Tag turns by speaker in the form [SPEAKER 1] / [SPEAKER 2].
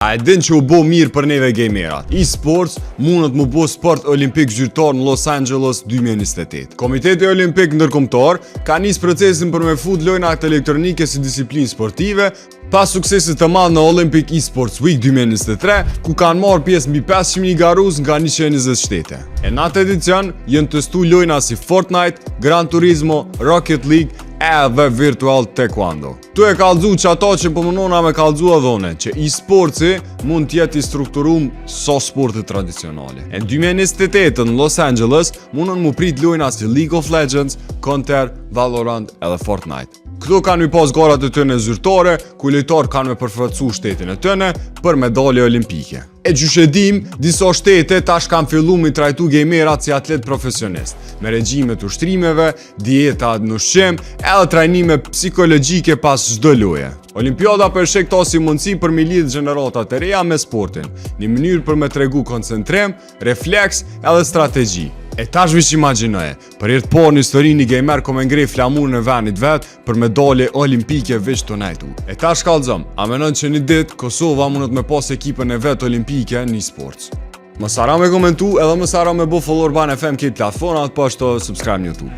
[SPEAKER 1] A e din që u bo mirë për neve gamerat? E-sports mundet mu bo sport olimpik zyrtar në Los Angeles 2028. Komiteti Olimpik Ndërkombëtar ka nis procesin për me fut lojnat elektronike si disiplinë sportive, pas suksesit të madh në Olympic Esports Week 2023, ku kanë marrë pjesë mbi 500.000 garues nga 120 shtete. E në atë edicion janë testu lojna si Fortnite, Gran Turismo, Rocket League edhe Virtual Taekwondo. Tu e kallzu që ato që po munona me kallzu edhe une, që e-sportsi mund t'jetë i strukturum so sportet tradicionale. E në 2028 në Los Angeles mundën mu prit lojna si League of Legends, Counter, Valorant edhe Fortnite. Këto kanë mi pas garat e tyne zyrtare, ku lojtarë kanë me përfaqësu shtetin e tyne për medalje olimpike. E gjysh e dim, disa shtete tash kanë fillu mi trajtu gamerat si atlet profesionist, me regjime të ushtrimeve, dieta në ushqim, edhe trajnime psikologjike pas çdo loje. Olimpiada për sheh këto si mundësi për mi lidh gjeneratat e reja me sportin, një mënyrë për me tregu koncentrim, refleks edhe strategji. E tash veç imagjinoje, për herë të parë në histori një gamer ko me ngrej flamurin e vendit vet për medalje olimpike veç të nejtu. E tash kallzom, a menon që një dit Kosova mundet me pas ekipën e vet olimpike në e-sports? Mos harro me komentu edhe mos harro me bo follow Urban FM këtë platformat, po ashtu subscribe në YouTube.